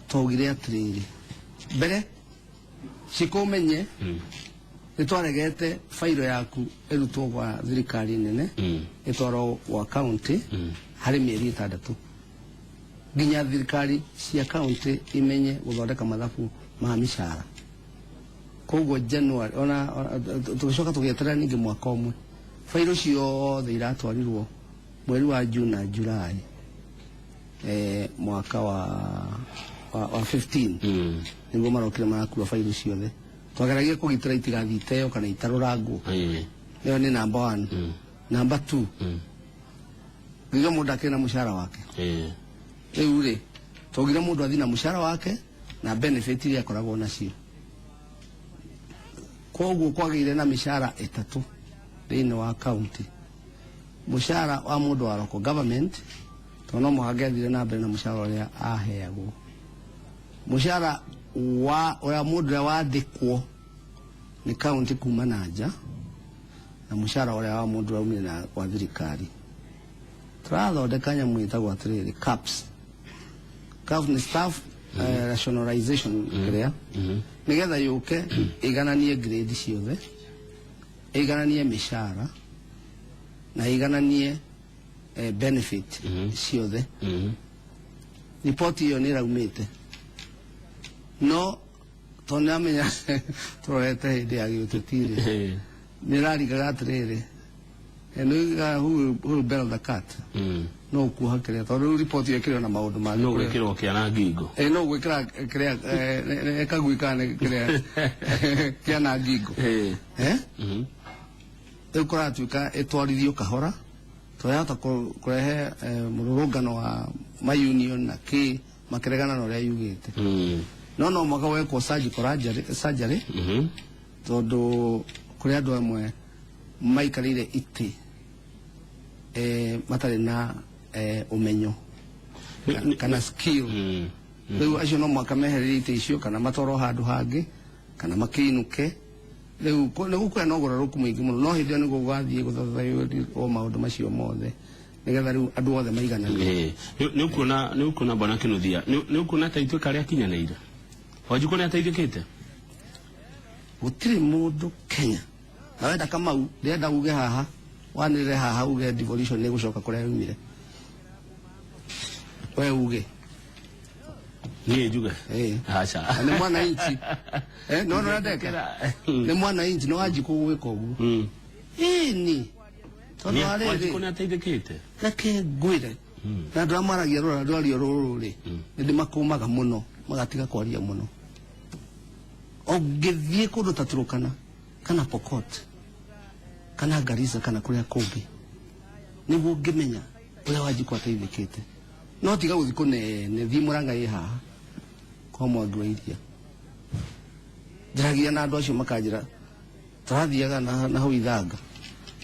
Twaugire atĩrĩrĩ, mbere Shiko ũmenye nĩ twaregete fairo yaku ĩrutwo gwa thirikari nene ĩtwarwo gwa kaunti harĩ mĩeri 6 nginya thirikari cia kaunti imenye gũthondeka mathabu ma mĩcara. Koguo January ona tũgĩcoka tũgĩeterera ningĩ mwaka ũmwe fairo ciothe iratwarirwo mweri wa June na July mwaka wa 15 nĩguo marokire marakua fairo ciothe. Twageragia kũgitĩra itigathiĩ iteo kana itarũrangwo. Ĩyo nĩ number 1. Number 2, nginya mũndũ akĩrĩ na mũcara wake. Rĩu rĩ twaugire mũndũ athiĩ na mũcara wake na benefit iria akoragwo nacio. Koguo kwagĩire na mĩcara 3 thĩinĩ wa county. Mũcara wa mũndũ wa local government tondũ no mũhaka angĩathire na mbere na mũcara ũrĩa aheagwo. Mũcara wa ũrĩa mũndũ ũrĩa wandĩkwo nĩ county kuma na nja na mũcara ũrĩa wa mũndũ ũrĩa umire na wa thirikari. Tũrathondeka nyamũ ĩtagwo atĩrĩrĩ CAPS. CAPS nĩ staff rationalization kĩrĩa nĩgetha yũke ĩigananie grade ciothe, ĩigananie mĩcara na ĩigananie benefit ciothe. Ripoti ĩyo nĩ ĩraumĩte no tondũ nĩamenya tũrorete hĩndĩ ya gĩũteti rĩ nĩ ĩrarigaga atĩrĩrĩ nĩugaga who will bell the cat no ũkuoha kĩrĩa tondũ rĩu ripoti ĩyo ĩkĩrĩ na maũndũ mangĩ. No gwĩkĩrwo kĩana ngingo. No gwĩkĩra kĩrĩa kagui kana kĩrĩa kĩana ngingo. Rĩu kũratuĩka ĩtwarithio kahora tũrahota kũrehe mũrũrũngano wa ma union na kĩ makĩregana na ũrĩa yugĩte. No mwaka wekwo surgical surgery tondũ kũrĩ andũ amwe maikarĩire itĩ matarĩ na ũmenyo kana skill. Rĩu acio no mwaka mehererie itĩ icio kana matwarwo handũ hangĩ kana makĩinũke. Rĩu nĩ gũkũgĩa na ũgarũrũku mũingĩ mũno no hĩndĩ ĩyo nĩguo gũgathiĩ gũthathaũrio maũndũ macio mothe nĩgetha rĩu andũ othe maigananire. Nĩ ũkuona Bwana Kinuthia, nĩ ũkuona ta ituĩka rĩakinyanĩire? Wanjikũ nĩ ateithĩkĩte? Gũtirĩ mũndũ Kenya na wenda Kamau ndĩrenda uge haha wanĩrĩre haha uge devolution nĩ gũcoka kũrĩa yumire. We uge. Niĩ njuge? Aca. Nĩ mwananchi. No no ndeka. Nĩ mwananchi no Wanjikũ gwĩka ũguo. Ĩni. Tondũ arĩrĩ. Wanjikũ nĩ ateithĩkĩte? Reke ngwĩre. Na andũ arĩa maragia rwario rũrũ rĩ, nĩ ndĩmakũmaga mũno, magatiga kwaria mũno. Ũngĩthiĩ kũndũ ta Turkana, kana Pokot, kana Garissa, kana kũrĩa kũngĩ, nĩguo ũngĩmenya ũrĩa Wanjikũ ateithĩkĩte. No tiga gũthiĩ kũnene, thiĩ Mũrang'a ĩ haha kwa Mwangi wa Iria. Njaragia na andũ acio makanjĩra tũrathiaga na hau Ithanga.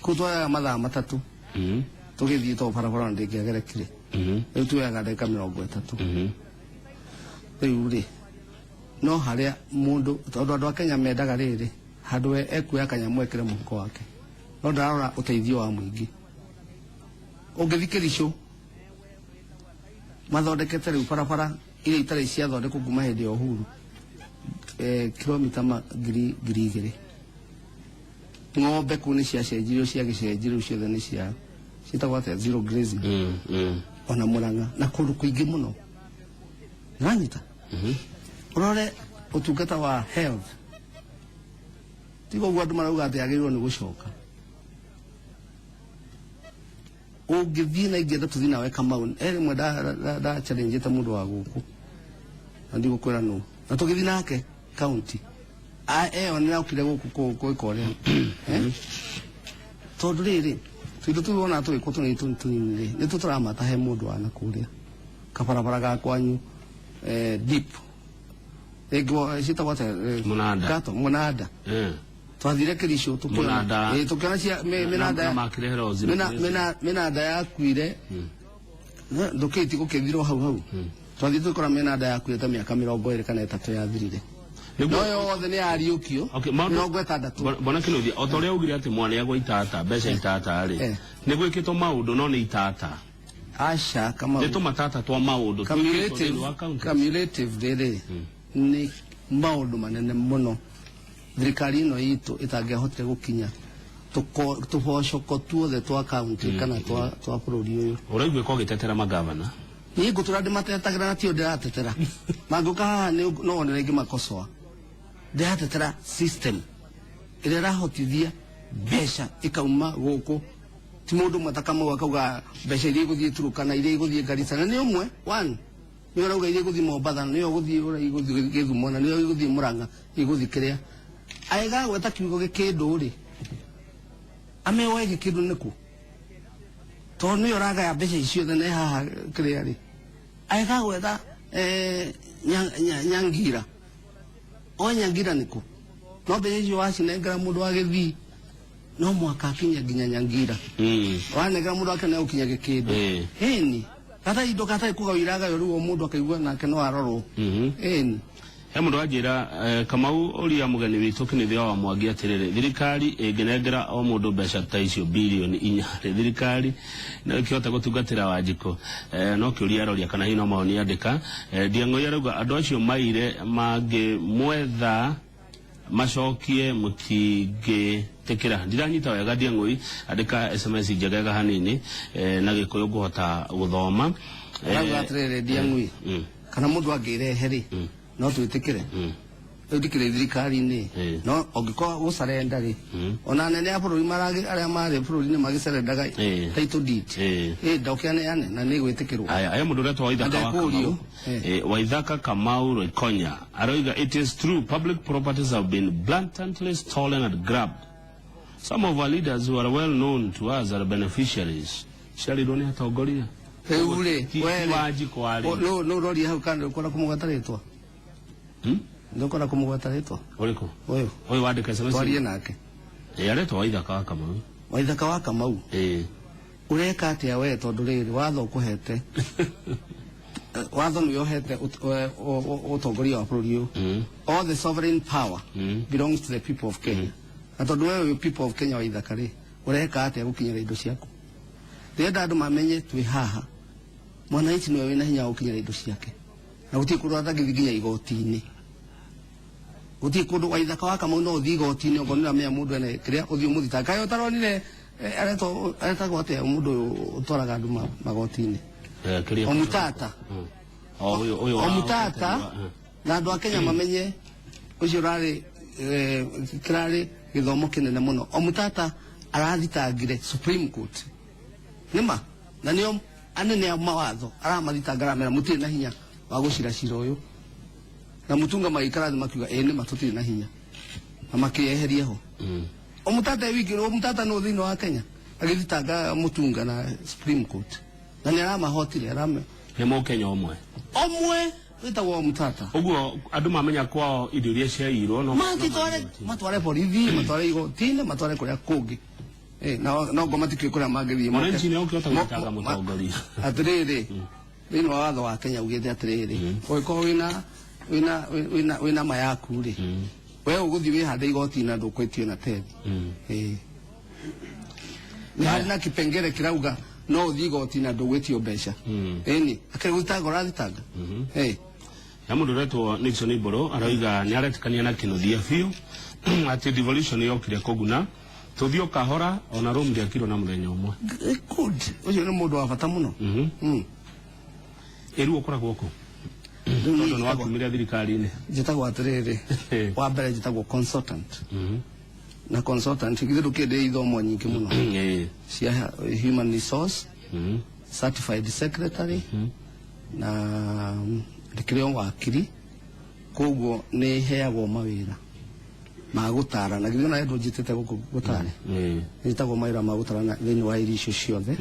Kũu twoyaga mathaa 3. Tũgĩthiĩ to barabara na ndĩngĩagerekire. Rĩu tuoyaga ndagĩka 30. Rĩu rĩ, No haria mundu tondu andu a Kenya mendaga riri handu ekuoya kanyamũ ekĩre mũhuko wake, no ndararora ũteithio wa mũingĩ. Ũngĩthiĩ Kericho mathondekete rĩu barabara iria itarĩ ciathondekwo kuma hĩndĩ ya Uhuru, kilomita 2,000. Ng'ombe kũu nĩ ciacenjirio, ciagĩcenjirio rĩu ciothe nĩ cia ciĩtagwo atĩa, zero grazing. Ona Murang'a na kũndũ kũingĩ mũno. Nĩwanyita? Ũrore ũtungata wa health, tiga ũguo andũ marauga atĩ agĩrĩirwo nĩ gũcoka. Ũngĩthiĩ na ingĩenda tũthiĩ nawe Kamau, rĩmwe nda challenge-ĩte mũndũ wa gũkũ na ndigũkwĩra nũ, na tũgĩthiĩ nake county eyonera okire gũkũ gwĩka ũrĩa, tondũ rĩrĩ tũindo tũu wona tũgĩkwo tũnini tũnini rĩ, nĩ tũtũramata he mũndũ wa nakũrĩa kabarabara ga kwanyu, deep rĩngĩ ciĩtagwo atĩa, Mũnanda. Gato, mũnanda. Twathire Kericho tukiona tukiona cia minanda minanda yakuire ndukiti gukithirwo hau hau. Twathire tukora minanda yakuire ta miaka 23 kana 3 yathirire, no yothe nĩ yariũkio 60. Bwana Kinuthia, o ta ũrĩa augire atĩ mwaneagwo itata, mbeca itata rĩ, nĩ gwĩkĩtwo maũndũ no nĩ itata. Aca, Kamau. Nĩ tũmatata twa maũndũ. Cumulative rĩrĩ nĩ maũndũ manene mũno thirikari ĩno itũ ĩtangĩahotire gũkinya tũbocoko tuothe twa county kana twa bũrũri ũyũ. Ũraigua ũgĩtetera magavana? Niĩ ngũtũra ndĩmatetagĩra na tio ndĩratetera. Mangĩũka haha no wone rĩngĩ makocoa. Ndĩratetera system ĩrĩa ĩrahotithia mbeca ikauma gũkũ. Ti mũndũ ũmwe ta Kamau akauga mbeca iria igũthiĩ Turkana, iria igũthiĩ Garissa, na nĩ ũmwe one nĩ ũrauga iria igũthiĩ Mombatha, nĩyo ũgũthiĩ ũrĩa igũthiĩ Gĩthumo, na nĩyo igũthiĩ Murang'a, igũthiĩ kĩrĩa. Aĩgagweta kiugo gĩkĩndũ rĩ, ameoe gĩkĩndũ nĩkũ? Tondũ nĩyo ũragaya mbeca icio ciothe na haha kĩrĩa rĩ. Aĩgagwetha Nyangira. Oe Nyangira nĩkũ? No mbeca icio wacinengera mũndũ wa Gĩthii, no mwaka akinya nginya Nyangira. Wanengera mũndũ wake no ũkinya Gĩkĩndũ. Ĩni, gatarĩ indo gatarĩ kuga iragayo rĩu o mũndũ akaigua nake no arorwo. Ĩni. He mũndũ wanjĩra Kamau ũria mũgeni witũ Kinuthia wa Mwangi atĩrĩrĩ, thirikari ĩngĩnengera o mũndũ mbeca ta icio bilioni 4 rĩ, thirikari no ĩkĩhota gũtungatĩra Wanjikũ? No kĩũria aroria kana hihi no mawoni andĩka. Ndiang'oi arauga andũ acio maire mangĩmwetha macokie mũtingĩtĩkĩra. Ndiranyita wega Ndiang'oi, andĩka SMS njegega hanini na Gĩkũyũ ngũhota gũthoma. Arauga atĩrĩrĩ Ndiang'oi, kana mũndũ angĩrehe rĩ, no twĩtĩkĩre. Rĩu ndikĩrĩ thirikari-inĩ, no ũngĩkorwo gũcarenda rĩ, ona anene a bũrũri arĩa marĩ bũrũri-inĩ magĩcarendaga title deed, ndokĩaneane na nĩ ĩgwĩtĩkĩrwo. Aya mũndũ ũretwo Waithaka wa Kamau, Waithaka Kamau Roikonya aroiga, it is true public properties have been blatantly stolen and grabbed. Some of our leaders who are well known to us are beneficiaries. Ciarirwo nĩ atongoria. Rĩu rĩ, Wanjikũ arĩ. No ũroria hau kando ũkona kũmũgweta rĩtwa? Ndũkona kũmũgweta rĩtwa? Ũrĩkũ? Ũyũ. Ũyũ wandĩka SMS. Twarie nake. Aretwo Waithaka wa Kamau. Waithaka wa Kamau. Ũreka atĩa we tondũ rĩrĩ watho ũkũhete? Watho nĩ ũhete ũtongoria wa bũrũri ũyũ. All the sovereign power belongs to the people of Kenya. Na tondũ we wĩ people of Kenya Waithaka rĩ, ũreka atĩa gũkinyĩra indo ciaku? Ndĩrenda andũ mamenye twĩ haha. Mwananchi nĩwe wĩna hinya wa gũkinyĩra indo ciake. Na gũtirĩ kũndũ atangĩthiĩ nginya igoti-inĩ. Gũtirĩ kũndũ Waithaka wa Kamau no ũthiĩ igoti-inĩ okorwo nĩ ũramenya mũndũ ene kĩrĩa ũthiĩ ũmũthitanga. Kaĩ ũtaronire aretagwo atĩa mũndũ ũyũ ũtwaraga andũ magoti-inĩ? Omutata. Omutata na andũ a Kenya mamenye ũcio ũrarĩ kĩrarĩ gĩthomo kĩnene mũno. Omutata arathitangire Supreme Court. Nĩma na nĩo anene a mawatho aramathitanga aramera mũtirĩ na hinya wa gũcira cira ũyũ. Na Mutunga magĩikara thĩ makiuga ĩĩ nĩma tũtirĩ na hinya. Na makĩeheria ho. Omutata wiki Omutata no thĩinĩ wa Kenya agĩthitanga Mutunga na Supreme Court. Na nĩ aramahotire arame. Nĩ mũkenya ũmwe. Ũmwe wĩtagwo Omutata. Ũguo andũ mamenya kwao indo iria ciairwo no matware borithi, matware igoti-inĩ, matware kũrĩa kũngĩ. No ngoma tikĩũĩ kũrĩa mangĩthiĩ. Mwananchi nĩ ũkĩhota gũthitanga mũtongoria. Atĩrĩrĩ, thĩinĩ wa watho wa Kenya ugĩte atĩrĩrĩ, ũngĩkorwo wĩna wina wina wina ma yaku rĩ, we ũgũthiĩ wĩhande igoti na ndũkwĩtio na tethi. Ĩĩ, nĩ harĩ na kipengere kirauga no ũthiĩ igoti na ndũgwĩtio mbeca. Ĩni akĩrĩ gũthitanga ũrathitanga. Ĩĩ. Ya mundu uretwo Nixon Iboro arauga ni aretikania na Kinuthia biũ atĩ devolution yokire kũguna tũthiĩ o kahora ona Rome ndĩakirwo na mũthenya ũmwe. Good, ũcio nĩ mũndũ wa bata mũno. Ĩru ũkoragwo kũ? Rĩu niĩ tondũ nĩ wakumire thirikari-inĩ. Njĩtagwo atĩrĩrĩ, wa mbere njĩtagwo consultant, na consultant githĩ ndũkĩndĩ ithomo nyingĩ mũno cia human resource, certified secretary, na ndĩkĩrĩ o wakiri, koguo nĩ heagwo mawĩra ma gũtarana. Githĩ ona ndũnjĩtĩte gũkũ gũtare? Njĩtagwo mawĩra ma gũtarana thĩinĩ wa irio icio ciothe.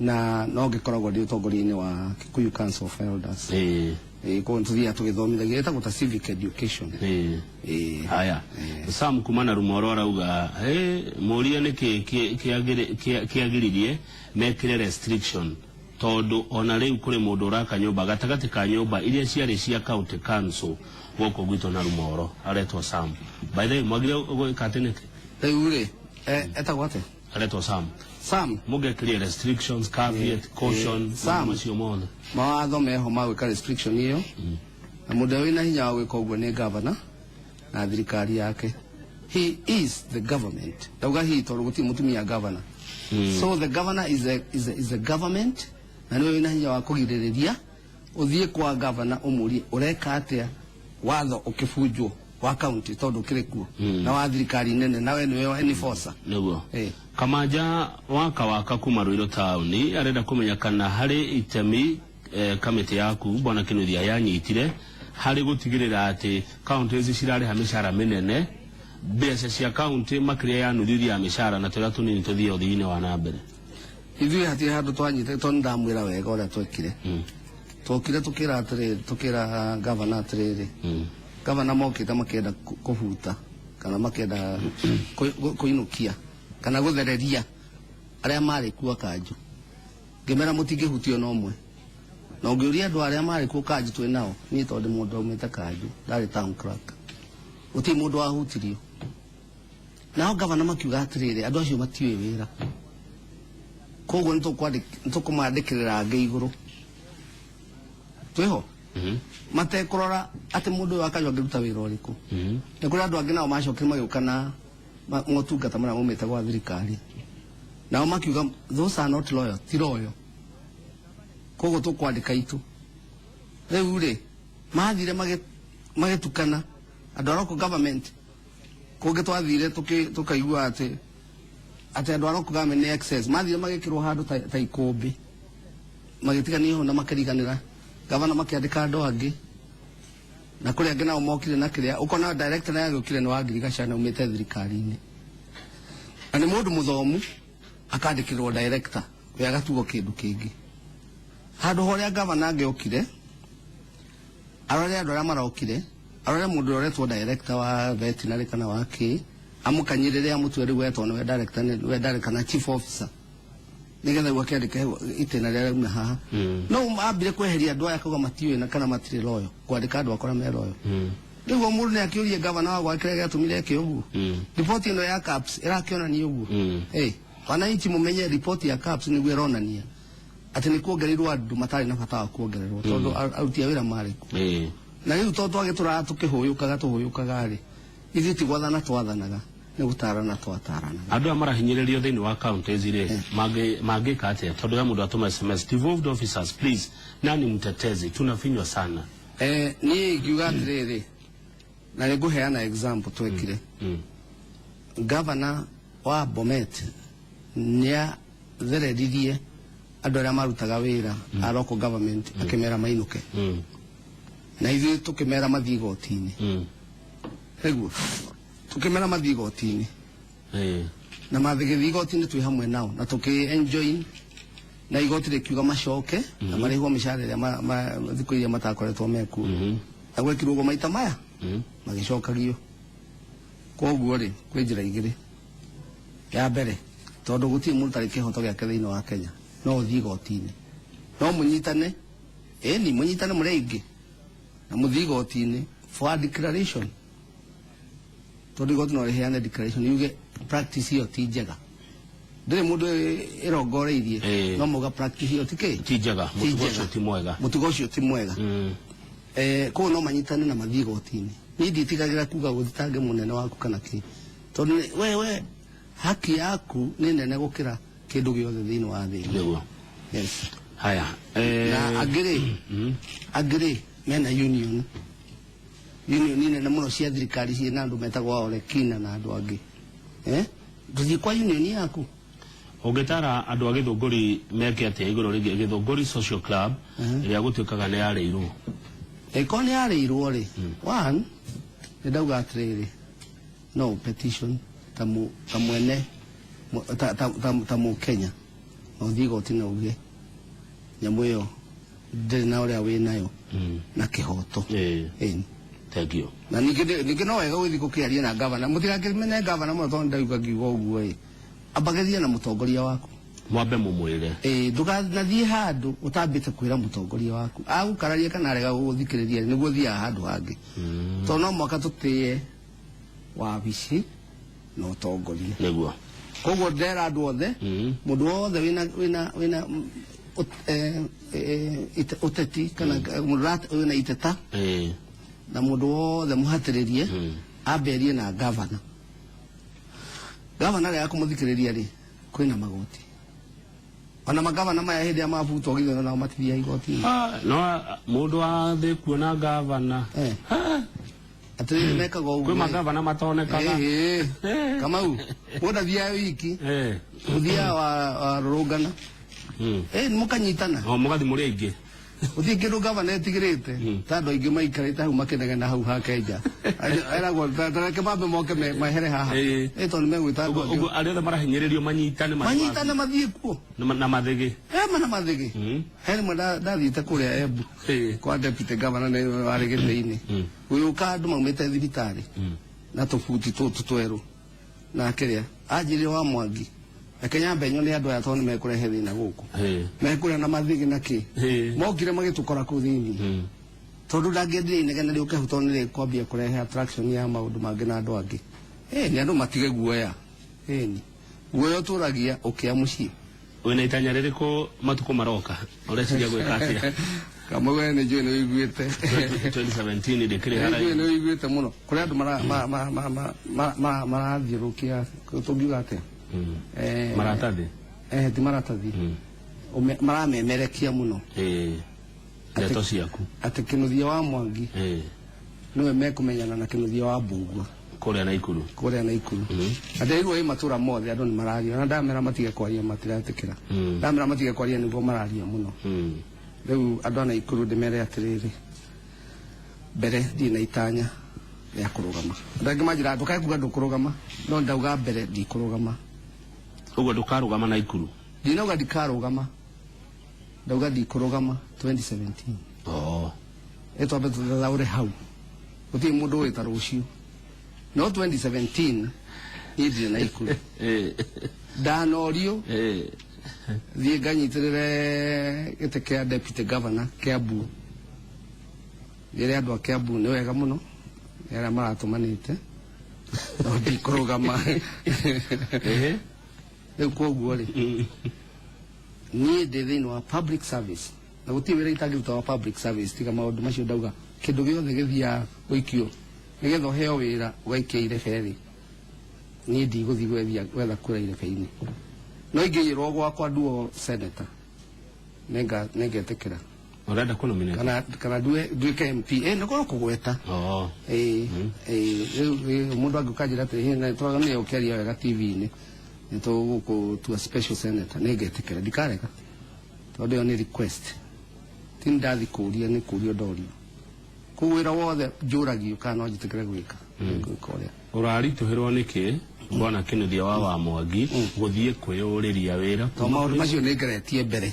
Na no ngĩkoragwo ndĩ ũtongoria-inĩ wa Kikuyu Council of Elders. Ĩĩ, koguo nĩtũthiaga tũgĩthomithagia, ĩtagwo ta civic education. Ĩĩ. Haya, Sam kuma na Rumoro arauga, hey, mũrie nĩkĩ kĩagiririe mekĩre restriction, tondũ ona rĩu kũrĩ mũndũ ũraka nyũmba gatagatĩ ka nyũmba iria ciarĩ cia county council gũkũ gwitũ na Rumoro. Aretwo Sam. By the way, mwagire gwĩka atĩ nĩkĩ? Rĩu rĩ, etagwo atĩa? Aretwo Sam. Sam. Mũngekĩria restrictions, caveat, caution, Sam. macio mothe. Mawatho meho ma gwĩka restriction ĩyo, na mũndũ ũrĩa wĩna hinya wa gwĩka ũguo nĩ governor na thirikari yake. He is the government. Ndauga he tondũ gũtirĩ mũtumia governor. So the governor is a government, na nĩwe wĩna hinya wa kũgirĩrĩria. Ũthiĩ kwa governor ũmũrie ũreka atĩa watho ũkĩbunjwo wa county, tondũ ũkĩrĩ kuo na wa thirikari nene, nawe nĩwe enforcer. Nĩguo. Kamanja waka waka kuma Ruiru taũni arenda kũmenya kana harĩ itemi kamĩtĩ yaku bwana Kinuthia yanyitire harĩ gũtigĩrĩra atĩ kaunti ici cirarĩha mĩcara mĩnene, mbeca cia kaunti makĩria ya nuthu ya mĩcara na tũrĩa tũnini tũthiĩ ũthii-inĩ wa na mbere. Ithuĩ hatirĩ handũ twanyite, tondũ ndamwĩra wega ũrĩa twekire. Twokire tukĩra atĩrĩrĩ, tukĩra gavana atĩrĩrĩ, gavana mokĩte makĩenda kũbuta kana makĩenda kũinũkia kana gũthereria arĩa marĩ kuo kanjũ. Ngĩmera mũtingĩhutio na ũmwe, na ũngĩũria andũ arĩa marĩ kuo kanjũ twĩ nao, niĩ tondũ ndĩ mũndũ aumĩte kanjũ, ndarĩ town clerk, gũtirĩ mũndũ wahutirio. Nao gavana makiuga atĩrĩrĩ, andũ acio matiũĩ wĩra, koguo nĩtũkũmandĩkĩrĩra angĩ igũrũ twĩho matekũrora atĩ mũndũ ũyũ akanyua angĩruta wĩra ũrĩkũ. Nĩ kũrĩ andũ angĩ nao macokire magĩũka na motungata marĩa maumĩte gwa thirikari, nao makiuga those are not loyal, ti loyal, koguo tũkwandĩka itũ. Rĩu rĩ, mathire magĩtukana andũ a local government. Kũngĩ twathire tũkaigua atĩ andũ a local government nĩ excess, mathire magĩkĩrwo handũ ta ikũmbĩ, magĩtiganio hau na makĩriganĩra. Gavana makĩandĩka andũ angĩ, na kũrĩ angĩ nao mokire na kĩrĩa ũkona director naye agĩũkire nĩ wa ngirigaca na umĩte thirikari-inĩ na nĩ mũndũ mũthomu, akandĩkĩrwo director, we agatuo kĩndũ kĩngĩ handũ ho. Ũrĩa gavana angĩokire arore andũ arĩa marokire, arore mũndũ ũrĩa ũretwo director wa veterinary kana wa kĩ, amũkanyĩrĩre, amũtue rĩu wetwo nĩwe director, nĩwe director na chief officer, nĩgetha rĩu akĩandĩke itĩna rĩrĩa rauma haha. No ambire kweheria andũ aya akauga matiũĩ na kana matirĩ loyal, kwandĩka andũ akora me loyal. Rĩu o mũndũ nĩ akĩũrie gavana wa gwake kĩrĩa gĩatũmire eke ũguo. Riboti ĩno ya CAPS ĩrakĩonania ũguo. Wananchi mũmenye riboti ya CAPS nĩguo ĩronania atĩ nĩ kuongereirwo andũ matarĩ na bata wa kuongererwo, tondũ aruti a wĩra marĩ kuo. Na rĩu tondũ twagĩtũraga tũkĩhũyũkaga tũhũyũkaga rĩ, ithuĩ ti gwathana twathanaga, nĩ gũtarana twataranaga. Andũ aya marahinyĩrĩrio thĩinĩ wa counties rĩ, mangĩka atĩa? Tondũ ya mũndũ atũma SMS, "Devolved officers please, nani mtetezi, tunafinywa sana." Niĩ ingiuga atĩrĩrĩ, na nĩ ngũheana example twekire. Gavana wa Bomet nĩathereririe andũ arĩa marutaga wĩra a local government, akĩmera mainũke, na ithuĩ tũkĩmera mathiĩ igoti-inĩ. Nĩguo tũkĩmera mathiĩ igoti-inĩ, na mathĩgĩthiĩ igoti-inĩ twĩ hamwe nao na tũkĩ enjoin, na igoti rĩkiuga macoke na marĩhwo mĩcara ĩrĩa thikũ iria matakoretwo mekuo. Na gwekirwo ũguo maita maya, magĩcokagio. Koguo rĩ, kwĩ njĩra igĩrĩ. Ya mbere, tondũ gũtirĩ mũndũ ũtarĩ kĩhoto gĩake thĩinĩ wa Kenya, no ũthiĩ igoti-inĩ, no mũnyitane, ĩni mũnyitane mũrĩ aingĩ. Na mũthiĩ igoti-inĩ for a declaration, tondũ igoti no rĩheane declaration yuge practice ĩyo ti njega. Ndĩrĩ mũndũ ĩrongoreirie, no mauga practice ĩyo ti kĩ, ti njega, ti mũtugo njega. ũcio ti mwega. Mũtugo ũcio ti mwega. Koguo no manyitane na mathiĩ igoti-inĩ. Niĩ ndiĩtigagĩra kuga gũthitange mũnene waku kana kĩ, tondũ wewe haki yaku nĩ nene gũkĩra kĩndũ gĩothe thĩinĩ wa thĩ ĩno. Nĩguo. Yes. Haya. Na angĩ-rĩ, angĩ-rĩ mena union nene mũno cia thirikari ciĩna andũ metagwo Olekina na andũ angĩ. Ndũthiĩ kwa union yaku. Ũngĩtara andũ a Gĩthũngũri meke atĩa igũrũ rĩgiĩ Gĩthũngũri Social Club ĩrĩa gũtuĩkaga nĩ yarĩirwo? Ĩkorwo nĩ yarĩirwo rĩ, one, nĩ ndauga atĩrĩrĩ, no petition ta mwene ta Mũkenya, no ũthiĩ igoti na uge nyamũ ĩyo ndĩrĩ na ũrĩa wĩ nayo na kĩhoto. Ĩni. Thank you. Na ningĩ no wega gũthiĩ gũkĩaria na gavana, mũtigakĩmene gavana mũno tondũ ndauga ngiuga ũguo ĩ, ambagĩria na mũtongoria waku. Mwambe mũmwĩre. Ndũkanathiĩ handũ ũtambĩte kwĩra mũtongoria waku. Agũkararia kana arega gũgũthikĩrĩria nĩguo ũthiaga handũ hangĩ. Tondũ no mũhaka tũtĩe wabici na ũtongoria. Nĩguo. Koguo ndĩrera andũ othe, mũndũ wothe wĩna ũteti kana mũndũ wĩna iteta na mũndũ wothe mũhatĩrĩrie amberie na gavana. Gavana arega kũmũthikĩrĩria rĩ, kwĩna magoti. Ona magavana maya hĩndĩ ya mabutwo gĩthurano nao matithiaga igoti-inĩ. No mũndũ athiĩ kuona gavana. Atĩrĩrĩ mekaga ũguo. Kwĩ magavana matonekaga. Kamau, mũndũ ndathiaga wiki. Ũthiaga wa rũrũngana. Mũkanyitana. O mũgathiĩ mũrĩ aingĩ. Gũtirĩ kĩndũ gavana etigĩrĩte, ta andũ aingĩ maikarĩte hau makĩnegena hau hake nja. Eragwo tareke mambe moke mehere haha. Tondũ nĩmegwĩta andũ angĩ. Ũguo arĩa othe marahinyĩrĩrio manyitane manyitane mathiĩ kuo. Na mathĩgĩ. Mana mathĩgĩ. He rĩmwe ndathiĩte kũrĩa Embu kwa deputy governor nĩ warĩ gĩtĩ-inĩ. Gũgĩũka andũ maumĩte thibitarĩ na tũbuti tũtũ twerũ na kĩrĩa anjĩrire wa Mwangi, reke nyambe nyone andũ aya tondũ nĩmekũrehe thĩna gũkũ. Mekũrĩa na mathĩgĩ na kĩ. Mokire magĩtũkora kũu thĩinĩ. Tondũ ndangĩendire inegene rĩũke hau tondũ nĩrĩkwambia kũrehe attraction ya maũndũ mangĩ na andũ angĩ. Nĩ andũ matige guoya. Ĩni. Guoya ũtũragia ũkĩa mũciĩ. Wĩna itanya rĩrĩkũ matukũ maroka? Ũreciria gwĩka atĩa? Kamau we nĩ njũĩ nĩ ũiguĩte. 2017 ndĩkĩrĩ haraihu. Nĩ njũĩ nĩ ũiguĩte mũno. Kũrĩ andũ marathiũrũkia, tũngiuga atĩa? Maratathi? Ti maratathi. Maramemerekia mũno. Ndeto ciaku. Atĩ Kĩnuthia wa Mwangi nĩwe mekũmenyana na Kĩnuthia wa Mbugua. Kũrĩa Naikuru. Kũrĩa Naikuru. Andũ airũ matũra mothe andũ nĩ mararia. Na ndamera matige kwaria matiretĩkĩra. Ndamera matige kwaria nĩguo mararia mũno. Rĩu andũ a Naikuru ndĩmere atĩrĩrĩ, mbere ndirĩ na itanya rĩa kũrũgama. Andũ angĩ manjĩraga ndũkae kuga ndũkũrũgama, no ndauga mbere ndikũrũgama. Ũguo ndũkarũgama Naikuru? Ndinauga ndikarũgama, ndauga ndikũrũgama 2017. Ĩtwambe tũthathaũre hau. Gũtirĩ mũndũ ũĩ ta rũciũ. No 2017 niĩ ndirĩ Naikuru. Ndanorio thiĩ nganyitĩrĩre gĩtĩ kĩa deputy governor Kiambu. Njĩre andũ a Kiambu nĩ wega mũno, nĩ arĩa maratũmanĩte. No ndikũrũgama. Rĩu koguo rĩ, niĩ ndĩ thĩinĩ wa public service. Na gũtirĩ wĩra itangĩruta wa public service tiga maũndũ macio ndauga. Kĩndũ gĩothe gĩthiaga gũikio nĩgetha ũheo wĩra ũgaikia irebe rĩ, niĩ ndigũthiĩ gwetha kura irebe-inĩ. No ingĩiyĩrwo gwakwa nduo senator, nĩngetĩkĩra. Ũrenda kũ-nominate? Kana nduĩke MP. Nĩkorwo kũgweta. Rĩu mũndũ angĩũka anjĩre atĩrĩ, na nĩtũraganĩra ũkĩaria wega TV-inĩ, nĩtũgũgũtua special senator, nĩngetĩkĩra, ndikarega. Tondũ ĩyo nĩ request. Ti ndathiĩ kũũria, nĩ kũũrio ndorio. Koguo wĩra wothe njũragio kana no njĩtĩkĩre gwĩka. Gwĩka ũrĩa. Ũraritũhĩrwo nĩkĩ bwana Kĩnuthia wa Mwangi gũthiĩ kwĩyũrĩria wĩra? Tondũ maũndũ macio nĩ ngeretie mbere.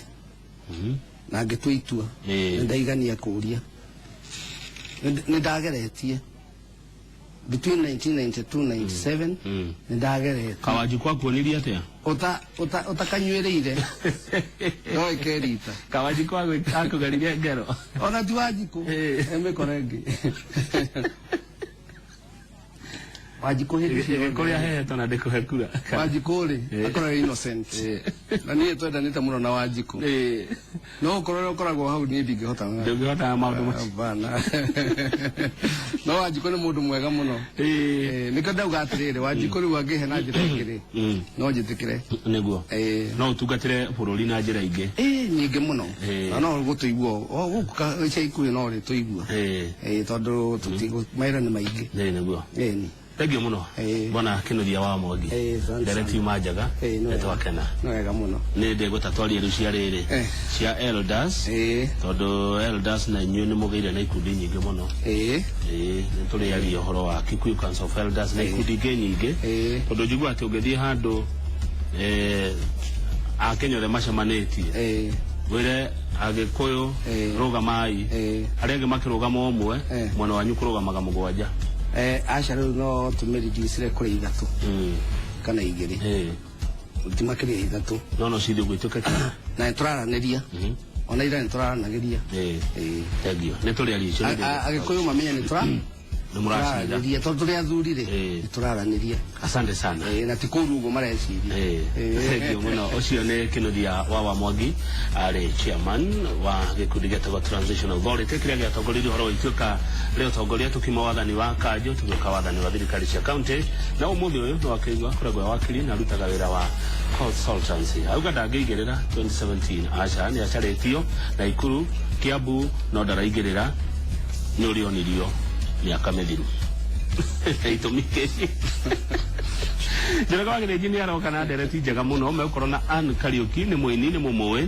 Na ngĩtua itua. Nĩ ndaigania kũũria. Nĩ ndageretie. Between 1992 97 nĩ ndagerete. Kawanjikũ akuonirie atia? Ũtakanyuĩrĩire no ĩkerita. Kawanjikũ akũgeririe ngero. Ona ti Wanjikũ, mĩkora ĩngĩ. Wanjikũ hĩndĩ ciothe. Kũrĩa hehetwo na ndĩkũhe kura. Wanjikũ rĩ, akoragwo innocent. Na niĩ twendanĩte mũno na Wanjikũ. No ũkorwo ũrĩa ũkoragwo hau niĩ ndingĩhota. Ndũngĩhota maũndũ macio. Hapana. No Wanjikũ nĩ mũndũ mwega mũno. Nĩkĩo ndauga atĩrĩrĩ, Wanjikũ rĩu angĩhe na njĩra ĩngĩ rĩ, no njĩtĩkĩre. Nĩguo. No ũtungatĩre bũrũri na njĩra ingĩ. Nyingĩ mũno. Na no gũtũigua o gũkũ ica ikuhĩ no rĩtũigua. Tondũ mawĩra nĩ maingĩ. Nĩguo. Ĩni. Thank you mũno. Bwana Kinuthia wa Mwangi. Ndereti yuma njega. Nĩtwakena. Nĩ wega mũno. Nĩ ndĩgũta twarie rĩu cia rĩrĩ. Cia elders. Tondũ elders na inyuĩ nĩ mũgĩire na ikundi nyingĩ mũno. Nĩ tũrĩaria ũhoro wa Kikuyu Council of Elders na ikundi ingĩ nyingĩ. Tondũ njigua atĩ ũngĩthiĩ handũ Akenya othe macemanĩtie. Wĩre Agĩkũyũ rũgamai. Arĩa angĩ makĩrũgama ũmwe, mwena wanyu kũrũgamaga mũgwanja. Aca rĩu no tũmĩreducire kũrĩ ithatũ kana igĩrĩ. Ti makĩria ithatũ. No cithiĩ ũguo ituĩke kĩndũ. Na nĩtũraranĩria. Ona ira nĩtũraranagĩria. Thank you. Nĩtũrĩaria icio. Agĩkũyũ mamenye nĩtũraranĩria tondũ tũrĩ athuri rĩ, nĩtũraranĩria. Asante sana. Na ti kũũru ũguo mareciria. Thank you mũno. Ũcio nĩ Kinuthia wa Mwangi, arĩ chairman wa gĩkundi gĩtagwo Transition Authority kĩrĩa gĩatongoririe ũhoro wa ituĩka rĩa ũtongoria tũkiuma wathani wa kanjũ tũgĩũka wathani wa thirikari cia county. Na ũmũthĩ ũyũ nĩ wakĩigua akoragwo e wakiri na arutaga wĩra wa consultancy. Auga ndangĩigĩrĩra 2017, aca nĩ acarĩtio na Ikuru Kiambu no ndaraigĩrĩra nĩ ũrĩa onirio mĩaka mĩthiru. Itũmi kĩ? Njoroge wa Gĩthĩnji nĩ aroka na ndereti njega mũno megũkorwo na Ann Kariũki nĩ mũini nĩ mũmũĩ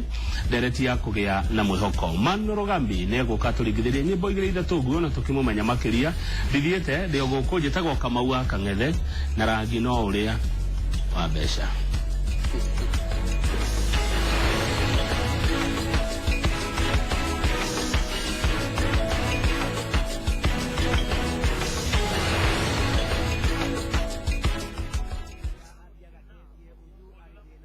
ndereti ya kũgĩa na mwĩhoko. Manu Rũgambi nĩ egũka tũringithĩrie nyĩmbo igĩrĩ ithatũ ũguo na tũkĩmũmenya makĩria. Ndithiĩte ndĩ o gũkũ njĩtagwo Kamau wa Kang'ethe na rangi no ũrĩa wa mbeca.